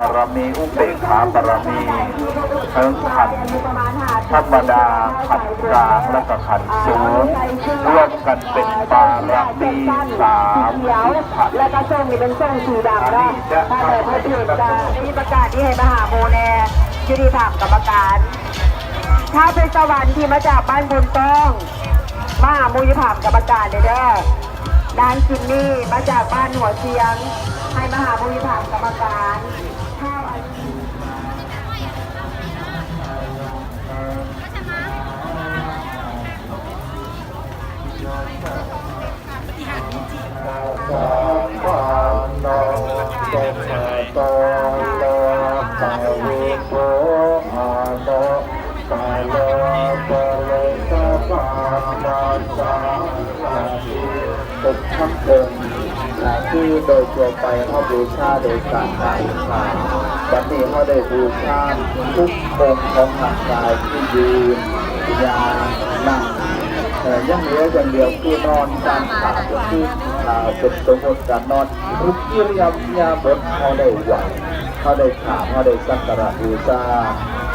ບາລະມີ ອຸເບກຂາບາລະມີ ເຖິງຂັ້ນທຳມະດາ ຂັ້ນກາງ ແລະກະຂັ້ນສູງ ລວມກັນເປັນບາລະມີສາມສິບພັນ. ແລະກະຊົງນີ້ເປັນຊົງສີດຳເນາະ. ຖ້າໄດ້ເພິ່ນກະໄດ້ມີປະກາດນີ້ໃຫ້ມະຫາໝູ່ແດ່ ຢູ່ທີ່ຖາມກຳມະການ. ທ້າວເພັດສະຫວັນທີ່ມາຈາກບ້ານບຸນຕ້ອງ ມາຫາໝູ່ຢູ່ຖາມກຳມະການເດີ. ນາງຈິມມີ່ມາຈາກບ້ານຫົວຊຽງ ໃຫ້ມາຫາໝູ່ຢູ່ຖາມກຳມະການ. ເປັນທຳເປັນ ອ່າ ຄືໂດຍທົ່ວໄປເຮົາບູຊາໂດຍການຖວາຍຜ້າ. ບັດນີ້ເຮົາໄດ້ບູຊາທຸກອົງຂອງຮ່າງກາຍ ຄືຢືນ, ຍ່າງ, ນັ່ງ, ເອີ ຍັງເຫຼືອຢ່າງດຽວຄືນອນ. ການຂາບກໍຄື ອ່າ ເປັນສົມມຸດການນອນ. ທຸກອິລິຍາບົດເຮົາໄດ້ໄຫວ້, ເຮົາໄດ້ຂາບ, ເຮົາໄດ້ສັກກາລະບູຊາ,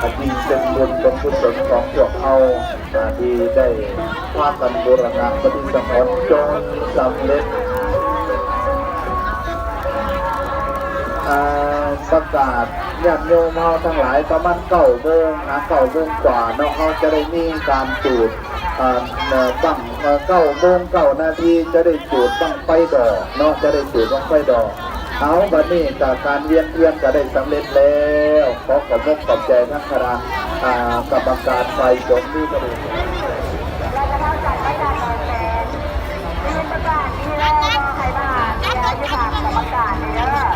ກໍຈຶ່ງເປັນບຸນເປັນກຸສົນຂອງພວກເຮົາ ອ່າ ທີ່ໄດ້ພາກັນບູລະນະປະຕິສັງຂອນຈົນສຳເລັດ. ອ່າ ປະກາດຍາດໂຍມເຮົາທັງຫຼາຍ ປະມານເກົ້າໂມງຫາເກົ້າໂມງກວ່າເນາະ ເຮົາຈະໄດ້ມີການຈູດ ອ່າ ບັ້ງ ເກົ້າໂມງເກົ້ານາທີ ຈະໄດ້ຈູດບັ້ງໄຟດອກເນາະ ຈະໄດ້ຈູດບັ້ງໄຟດອກ. ເອົາ ບັດນີ້ກະການວຽນທຽນກະໄດ້ສຳເລັດແລ້ວ. ຂໍຂອບອົກຂອບໃຈທາງຄະນະ ອ່າ ກຳມະການຝ່າຍສົງ ມີກະດູກ ແລະກະເທົ່າຈັດໄປການນອນແສນ ມີປະກາດມີແລ້ວ ໃຫ້ມາຫາຢູ່ທາງກຳມະການເດີ. ແລ້ວ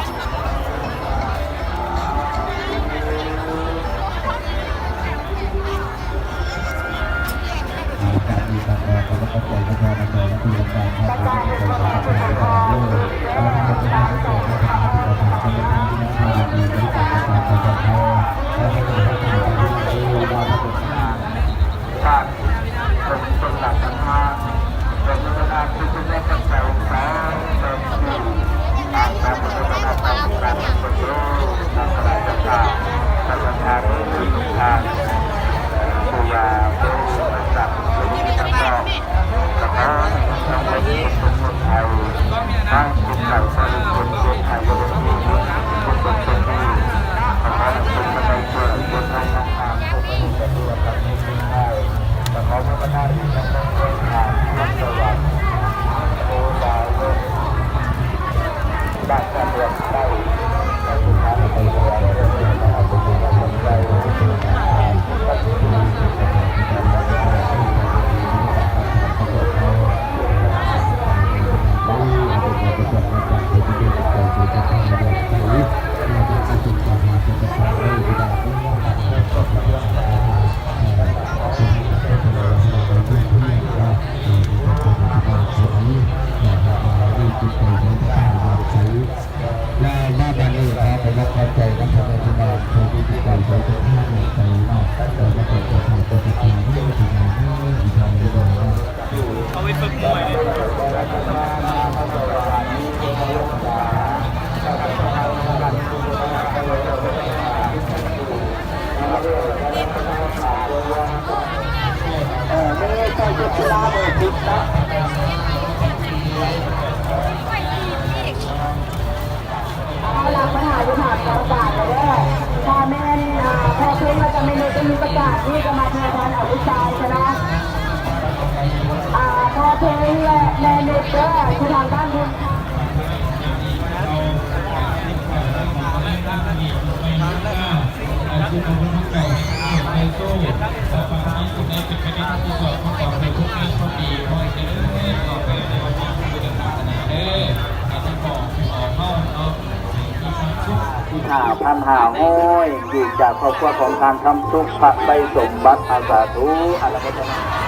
ມາບາດນີ້ຂໍຂອບໃຈນຳພໍ່ແມ່ພີ່ນ້ອງຜູ້ມີຈິດໃຈໃຈເປັນທານໃນໃຈເນາະ ແລ້ວມາເປັນເຈົ້າພາບເຈົ້າປະທານເດີພີ່ນ້ອງເດີ ເອົາໄວ້ຝຶກມວຍເດ້. ເອົາລະ ມາຫາຢູ່ຖາມກຳມະການເດີ. ຖ້າແມ່ນ ອ່າ ພໍ່ເພັງ ແລະກະແມ່ນຸດໄດ້ມີປະກາດນີ້ກະມາແທນອະນຸຊາຍຊະເນາະ. ອ່າ ພໍ່ເພັງ ແລະແມ່ນຸດເດີ ຢູ່ທາງດ້ານພຸ້ນ. ສິບຫ້າພັນຫ້າຮ້ອຍ ອີກຈາກຄອບຄົວຂອງທ່ານຄຳສຸກ ພະໄຊສົມບັດ ອາ ສາທຸ ອາລະໂມທະນາ.